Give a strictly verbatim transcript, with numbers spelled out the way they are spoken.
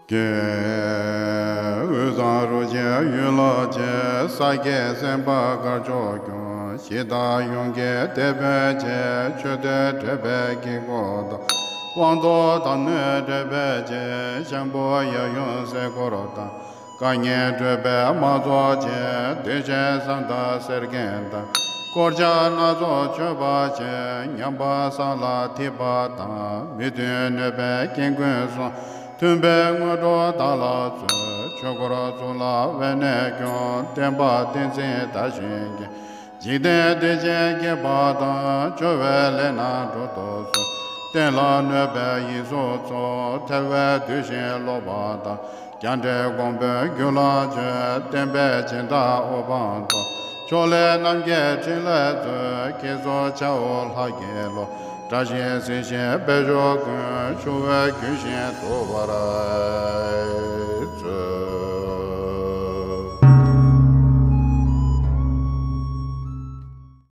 ཀྱེ། དབུས་གཙང་རུ་ཆེན་ཡུལ་ལ་ཆེ། ས་སྐྱའི་སེམས་དཔའ་དཀར་ཕྱོགས་སྐྱོང་། གཞི་བདག་ཡོངས་ཀྱི་དེད་དཔོན་ཆེ། མཆོད་རྟེན་བགྲོད་པའི་དཀྱིལ་འཁོར་དང་། དབང་ཐོག་དམ་ནོས་བགྲོད་པའི་ཆེ། ཤམ་བུ་ཡབ་ཡུམ་སྲས་འཁོར་དང་། བཀའ་ཉན་བགྲོད་པའི་དམག་ཚོགས་ཆེ། གདོས་བཅས་བསམ་དག་གསེར་སྐྱེམས་དང་། དཀོར་ཆ་སྣ་ཚོགས་མཆོད་པ་ཆེ། ཉམས་པ་བསམ་ལ་ཐིགས་པ་དང་། མི་མཐུན་གནོད་པའི་རྐྱེན་ཀུན་སོལ། མཐུན་པའི་དངོས་གྲུབ་བདག་ལ་སྩོལ། ཆོས་འཁོར་གཙུག་ལག་དབེན་གནས་སྐྱོང་། བསྟན་པ་བསྟན་འཛིན་དར་ཞིང་རྒྱས། འཇིག་རྟེན་བདེ་ཆེན་སྐྱིད་པ་དང་། འབྱོར་བའི་ལས་རྣམས་འགྲུབ་ཏུ་གསོལ། བསྟན་ལ་གནོད་པའི་ཡིད་སྲོག་འཚོ། ཐལ་བའི་བདུད་བཞི་སློག་པ་དང་། རྒྱ་འདྲེ་འགོང་པོའི་རྒྱུད་ལ་བྱོན། བསྟན་པའི་སྦྱིན་བདག་དབུ་འཕང་མཐོ། ཕྱོགས་ལས་རྣམ་རྒྱལ་ཕྲིན་ལས་མཛོད། ཁྱེད་སོགས་ཕྱྭ་འོ་ལྷ་གི་བློ། དགྲ་གཤེད་སྲིན་ཞིའི་དཔལ་འབྱོར་ཀུན། ཆུ་བོའི་རྒྱུན་བཞིན་འདུ་བར།